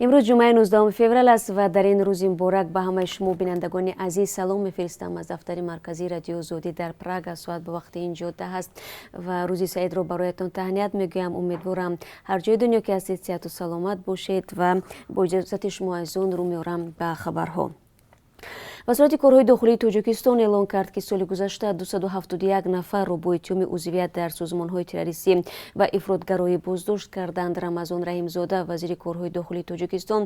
Имрӯз ҷумъаи 19 феврал аст ва дар ин рӯзи муборак ба ҳамаи шумо, бинандагони азиз, салом мефиристам аз дафтари марказии Радиои Озодӣ дар Прага. Соат ба вақти ин ҷо 10 аст ва рӯзи саидро бароятон таҳният мегӯям. Умедворам, ҳар ҷои дунё ки ҳастед, сиҳату саломат бошед ва бо иҷозати шумо азизон рӯ меорам ба хабарҳо. Вазорати корҳои дохилии Тоҷикистон эълон кард, ки соли гузашта 271 нафарро бо иттиҳоми узвият дар созмонҳои террористӣ ва ифротгароӣ боздошт карданд. Рамазон Раҳимзода, вазири корҳои дохилии Тоҷикистон,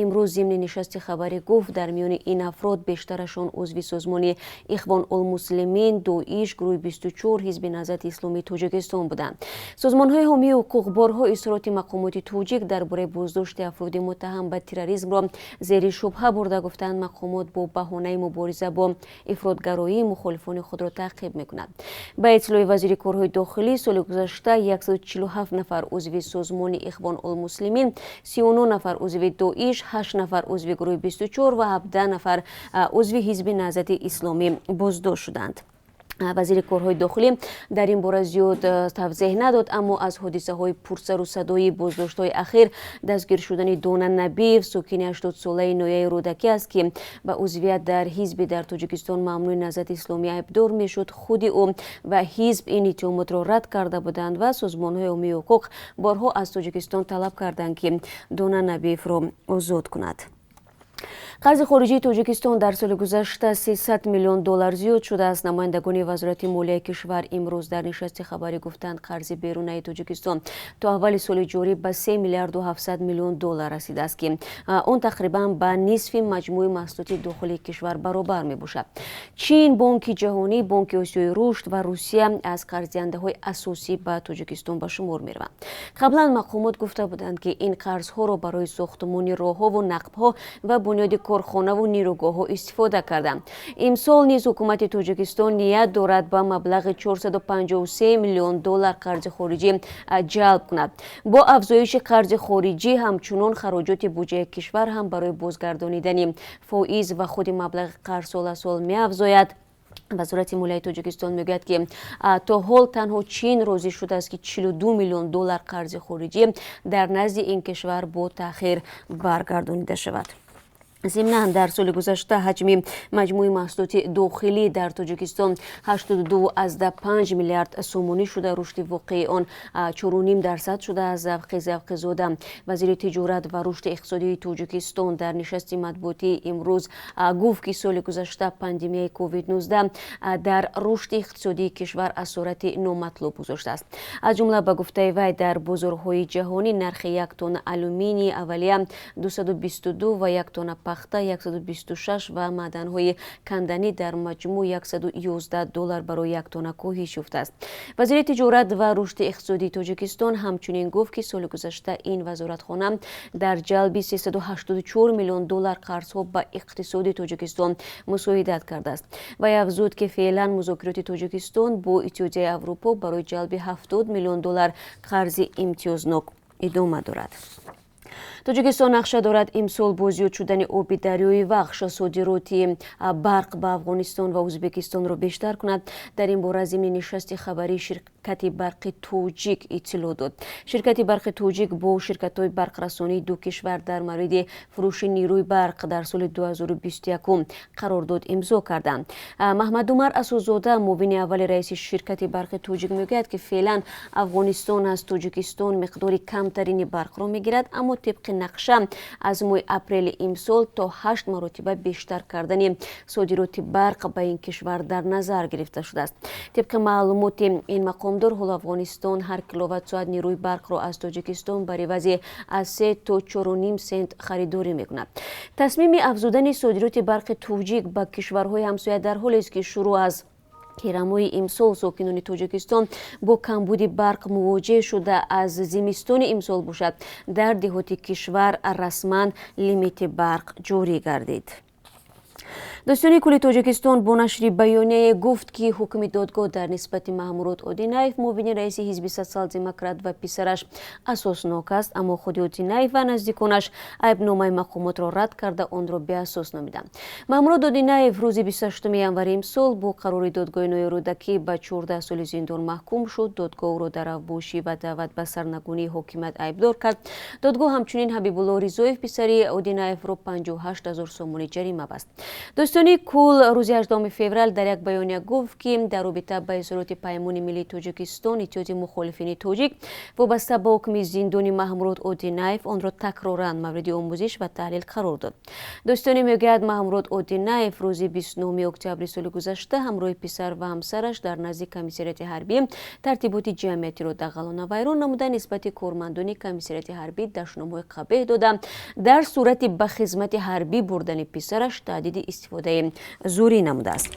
имрӯз зимни нишасти хабарӣ гуфт, дар миёни ин афрод бештарашон узви созмони Ихвон улмуслимин, Доиш, гурӯҳи 24, Ҳизби Наҳзати Исломии Тоҷикистон буданд. Созмонҳои ҳомии ҳуқуқ борҳо изҳороти мақомоти тоҷик дар бораи боздошти афроди муттаҳам ба терроризмро зери шубҳа бурда, гуфтанд, мақомот бо баҳонаи мубориза бо ифротгароӣ мухолифони худро таъқиб мекунад. Ба иттилои вазири корҳои дохилӣ, соли гузашта 147 нафар узви созмони Ихвон улмуслимин, 39 нафар узви Доиш, 8 нафар узви гурӯҳи 24 ва 17 нафар узви Ҳизби Наҳзати Исломӣ боздошт шуданд. Вазири корҳои дохилӣ дар ин бора зиёд тавзеҳ надод, аммо аз ҳодисаҳои пурсару садои боздоштҳои ахир дастгир шудани Дона Набиев, сокини 80-солаи ноҳияи Рӯдакӣ аст, ки ба узвият дар ҳизби дар Тоҷикистон мамнӯи Наҳзати Исломӣ айбдор мешуд. Худи ӯ ва ҳизб ин иттиҳомотро рад карда буданд ва созмонҳои ҳомии ҳуқуқ борҳо аз Тоҷикистон талаб карданд, ки Дона Набиевро озод кунад. Қарзи хориҷии Тоҷикистон дар соли гузашта 300 миллион доллар зиёд шудааст. Намояндагони Вазорати молияи кишвар имрӯз дар нишасти хабарӣ гуфтанд, қарзи берунаи Тоҷикистон то аввали соли ҷорӣ ба 3 миллиарду 700 миллион доллар расидааст, ки он тақрибан ба нисфи маҷмӯи маҳсулоти дохилии кишвар баробар мебошад. Чин, Бонки Ҷаҳонӣ, Бонки Осиёи Рушд ва Русия аз қарздиҳандаҳои асосӣ ба Тоҷикистон ба шумор мераванд. Қаблан мақомот гуфта буданд, ки ин қарзҳоро барои сохтмони роҳҳову нақбҳо ва бунёди корхонаву нерӯгоҳҳо истифода карданд. Имсол низ ҳукумати Тоҷикистон ният дорад ба маблағи 453 миллион доллар қарзи хориҷӣ ҷалб кунад. Бо афзоиши қарзи хориҷӣ ҳамчунон хароҷоти буҷаи кишвар ҳам барои бозгардонидани фоиз ва худи маблағи қарз сол аз сол меафзояд. Вазорати молияи Тоҷикистон мегӯяд, ки то ҳол танҳо Чин розӣ шудааст, ки 42 миллион доллар қарзи хориҷӣ дар назди ин кишвар бо таъхир баргардонида шавад. Зимнан, дар соли гузашта ҳаҷми маҷмӯи маҳсулоти дохилӣ дар Тоҷикистон 82,5 миллиард сомонӣ шуда, рушди воқеии он 4,5% шудааст. Завқи Завқизода, вазири тиҷорат ва рушди иқтисодии Тоҷикистон, дар нишасти матбуотии имрӯз гуфт, ки соли гузашта пандемияи COVID-19 дар рушди иқтисодии кишвар асорати номатлуб гузоштааст. Аз ҷумла, ба гуфтаи вай, дар бозорҳои ҷаҳонӣ нархи як тонна алюминии аввалия 222 ва як тонна пахта 126 ва маъданҳои канданӣ дар маҷмӯъ 111 доллар барои як тонна коҳиш ёфтааст. Вазири тиҷорат ва рушди иқтисодии Тоҷикистон ҳамчунин гуфт, ки соли гузашта ин вазоратхона дар ҷалби 384 миллион доллар қарзҳо ба иқтисоди Тоҷикистон мусоидат кардааст. Вай афзуд, ки феълан музокироти Тоҷикистон бо Иттиҳодияи Аврупо барои ҷалби 70 миллион доллар қарзи имтиёзнок идома дорад. Тоҷикистон нақша дорад имсол бо зиёд шудани оби дарёи Вахш содироти барқ ба Афғонистон ва Ӯзбекистонро бештар кунад. Дар ин бора зимни нишасти хабарии ширкати Барқи Тоҷик иттилоъ дод. Ширкати Барқи Тоҷик бо ширкатҳои барқрасонии ду кишвар дар мавриди фурӯши нерӯи барқ дар соли 2021 қарордод имзо карданд. Маҳмадумар Асозода, муовини аввали раиси ширкати Барқи Тоҷик, мегӯяд, ки феълан Афғонистон аз Тоҷикистон миқдори камтарини барқро мегирад, аммо тибқи нақша аз моҳи апрели имсол то ҳашт маротиба бештар кардани содироти барқ ба ин кишвар дар назар гирифта шудааст. Тибқи маълумоти ин мақомдор, ҳоло Афғонистон ҳар киловатт соат нерӯи барқро аз Тоҷикистон бар ивази аз 3 то 4,5 сент харидорӣ мекунад. Тасмими афзудани содироти барқи тоҷик ба кишварҳои ҳамсоя дар ҳолест, ки шурӯъ аз тирамоҳи имсол сокинони Тоҷикистон бо камбуди барқ мувоҷеҳ шуда, аз зимистони имсол бошад, дар деҳоти кишвар расман лимити барқ ҷорӣ гардид. Дӯстони кулли Тоҷикистон бо нашри баёнияе гуфт, ки ҳукми додгоҳ дар нисбати Маҳмурод Одинаев, муовини раиси ҳизби Социал-демократ, ва писараш асоснок аст, аммо худи Одинаев ва наздиконаш айбномаи мақомотро рад карда, онро беасос номиданд. Маҳмурод Одинаев рӯзи 28 январи имсол бо қарори додгоҳи ноҳияи Рӯдакӣ ба 14 соли зиндон маҳкум шуд. Додгоҳ ӯро дар авбошӣ ва даъват ба сарнагунии ҳокимият айбдор кард. Додгоҳ ҳамчунин Ҳабибулло Ризоев, писари Одинаевро, 58 ҳазор сомонӣ ҷарима баст. Дӯстони кул рӯзи 18 феврал дар як баёния гуфт, ки дар робита ба изҳороти Паймони миллии Тоҷикистон, Иттиҳоди мухолифини тоҷик, вобаста ба ҳукми зиндони Маҳмурод Одинаев онро такроран мавриди омӯзиш ва таҳлил қарор дод. Дӯстонӣ мегӯяд, Маҳмурод Одинаев рӯзи 29 октябри соли гузашта ҳамроҳи писар ва ҳамсараш дар назди комиссариати ҳарбӣ тартиботи ҷамъиятиро дағалона вайрон намуда, нисбати кормандони комиссариати ҳарбӣ дашномҳои қабеҳ дода, дар сурати ба хизмати ҳарбӣ бурдани писараш таҳдиди истифодаи зӯрӣ намудааст.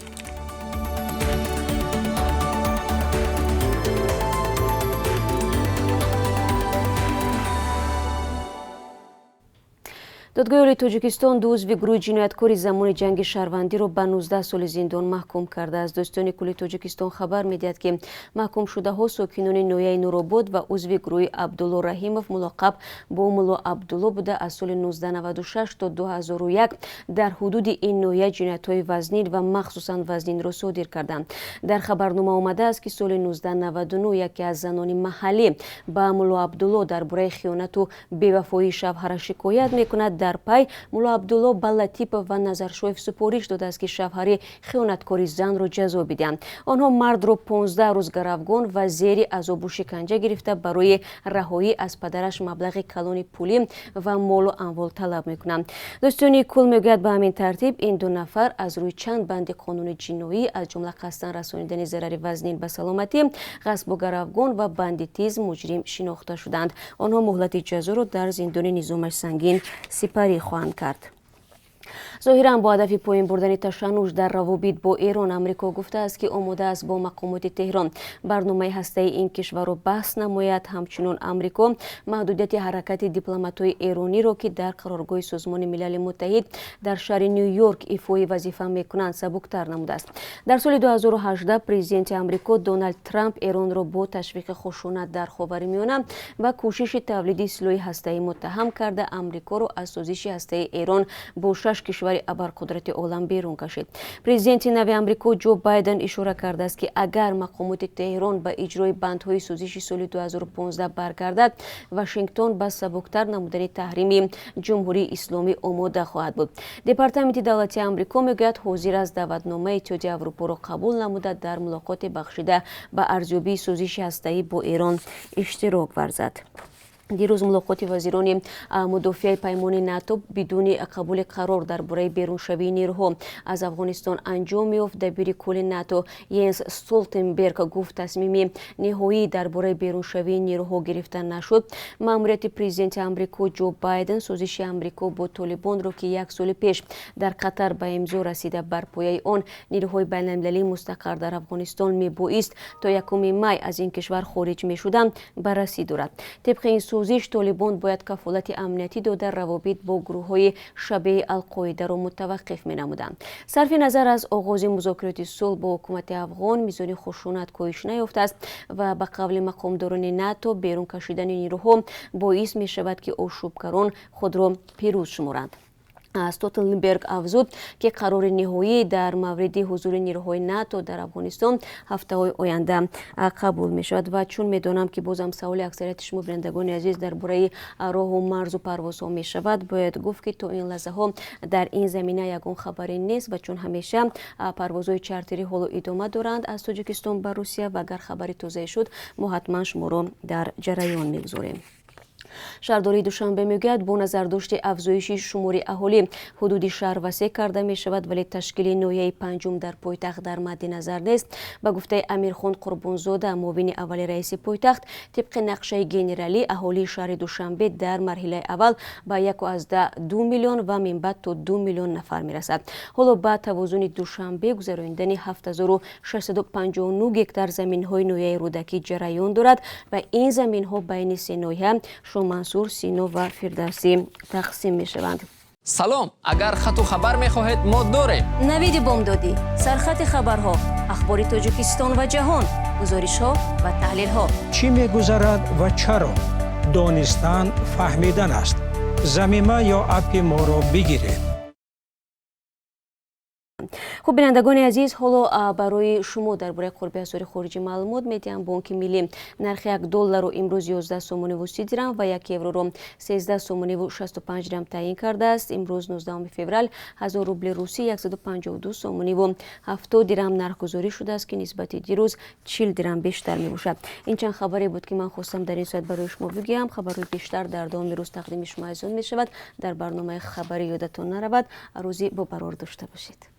Додгоҳи Олии Тоҷикистон ду узви гурӯҳи ҷинояткори замони ҷанги шаҳрвандиро ба 19 соли зиндон маҳкум кардааст. Дӯстони кулли Тоҷикистон хабар медиҳад, ки маҳкумшудаҳо сокинони ноҳияи Нуробод ва узви гурӯҳи Абдулло Раҳимов, мулоқаб бо Мулло Абдулло буда, аз соли 1996 то 2001 дар ҳудуди ин ноҳия ҷиноятҳои вазнин ва махсусан вазнинро содир карданд. Дар хабарнома омадааст, ки соли 1999 яке аз занони маҳаллӣ ба Мулло Абдулло дар бораи хиёнату бевафоии шавҳараш шикоят мекунад. Дар пай Мулло Абдулло ба Латипов ва Назаршоев супориш додааст, ки шавҳари хиёнаткори занро ҷазо бидиҳанд. Онҳо мардро 15 рӯз гаравгон ва зери азобу шиканҷа гирифта, барои раҳоӣ аз падараш маблағи калони пулӣ ва молу амвол талаб мекунанд. Дӯстони кул мегӯяд, ба ҳамин тартиб ин ду нафар аз рӯи чанд банди қонуни ҷиноӣ, аз ҷумла қасдан расонидани зарари вазнин ба саломатӣ, ғасбу гаравгон ва бандитизм муҷрим шинохта шуданд. Онҳо муҳлати ҷазоро дар зиндони низомаш сангин сипарӣ хоҳанд кард. Зоҳиран бо ҳадафи поён бурдани ташаннуҷ дар равобит бо Эрон, Амрико гуфтааст, ки омода аст бо мақомоти Теҳрон барномаи ҳастаи ин кишварро баҳс намояд. Ҳамчунон Амрико маҳдудияти ҳаракати дипломатҳои эрониро, ки дар қароргоҳи Созмони Милали Муттаҳид дар шаҳри Ню-Йорк ифои вазифа мекунанд, сабуктар намудааст. Дар соли 2018 президенти Амрико Доналд Трамп Эронро бо ташвиқи хушунат дар Ховари Миёна ва кӯшиши тавлиди силоҳи ҳастаӣ муттаҳам карда, Амрикоро аз созиши ҳастаи Эрон бо 6 кишвари абарқудрати олам берун кашид. Президенти нави Амрико Ҷо Байден ишора кардааст, ки агар мақомоти Теҳрон ба иҷрои бандҳои созиши соли 2015 баргардад, Вашингтон ба сабуктар намудани таҳрими Ҷумҳурии Исломӣ омода хоҳад буд. Департаменти давлатии Амрико мегӯяд, ҳозир аст даъватномаи Иттиҳоди Аврупоро қабул намуда, дар мулоқоте бахшида ба арзёбии созиши ҳастаӣ бо Эрон иштирок варзад. Дирӯз мулоқоти вазирони мудофиаи паймони НАТО бидуни қабули қарор дар бораи беруншавии нерӯҳо аз Афғонистон анҷом ёфт. Дабири кулли НАТО Йенс Столтенберг гуфт, тасмими ниҳоӣ дар бораи беруншавии нерӯҳо гирифта нашуд. Маъмурияти президенти Амрико Ҷо Байден созиши Амрико бо Толибонро, ки як соли пеш дар Қатар ба имзо расида, бар пояи он нерӯҳои байналмилалии мустақар дар Афғонистон мебоист то 1 май аз ин кишвар хориҷ мешуданд, баррасӣ дорад. Тибқи ин созиш Толибон бояд кафолати амниятӣ дода, равобит бо гурӯҳҳои шабеҳи Алқоидаро мутаваққиф менамуданд. Сарфи назар аз оғози музокироти сулҳ бо ҳукумати афғон, мизони хушунат коҳиш наёфтааст ва ба қавли мақомдорони НАТО берун кашидани нерӯҳо боис мешавад, ки ошӯбгарон худро пирӯз шуморанд. Столтенберг афзуд, ки қарори ниҳоӣ дар мавриди ҳузури нерӯҳои НАТО дар Афғонистон ҳафтаҳои оянда қабул мешавад. Ва чун медонам, ки бозам саволи аксарияти шумо, бинандагони азиз, дар бораи роҳу марзу парвозҳо мешавад, бояд гуфт, ки то ин лаҳзаҳо дар ин замина ягон хабаре нест ва чун ҳамеша парвозҳои чартерӣ ҳоло идома доранд аз Тоҷикистон ба Русия ва агар хабари тозае шуд, мо ҳатман шуморо дар ҷараён мегузорем. Шаҳрдории Душанбе мегӯяд, бо назардошти афзоиши шумори аҳолӣ ҳудуди шаҳр васеъ карда мешавад, вале ташкили ноҳияи панҷум дар пойтахт дар мадди назар нест. Ба гуфтаи Амирхон Қурбонзода, муовини аввали раиси пойтахт, тибқи нақшаи генералӣ аҳолии шаҳри Душанбе дар марҳилаи аввал ба 1,2 миллион ва минбаъд то 2 миллион нафар мерасад. Ҳоло ба тавозуни Душанбе гузаронидани 7659 гектар заминҳои ноҳияи Рӯдакӣ ҷараён дорад ва ин заминҳо байни се ноҳия Шомансур, Сино ва Фирдавсӣ тақсим мешаванд. Салом, агар хату хабар мехоҳед, мо дорем. Навиди бомдодӣ, сархати хабарҳо, ахбори Тоҷикистон ва ҷаҳон, гузоришҳо ва таҳлилҳо. Чӣ мегузарад ва чаро? Донистан фаҳмидан аст. Замима ё аппи моро бигиред. Хуб, бинандагони азиз, ҳоло барои шумо дар бораи қурби асъори хориҷӣ маълумот медиҳам. Бонки Миллӣ нархи 1 долларро имрӯз 11 сомониву 30 дирам ва 1 евроро 13 сомониву 65 дирам таъйин кардааст. Имрӯз, 19 феврал, 1000 рубли русӣ 152 сомониву 70 дирам нархгузорӣ шудааст, ки нисбати дирӯз 40 дирам бештар мебошад. Ин чанд хабаре буд, ки ман хостам дар ин соат барои шумо бигӯям. Хабарҳои бештар дар давоми рӯз тақдими шумо азизон мешавад дар барномаи хабарӣ. Ёдатон наравад, рӯзи бобарор дошта бошед.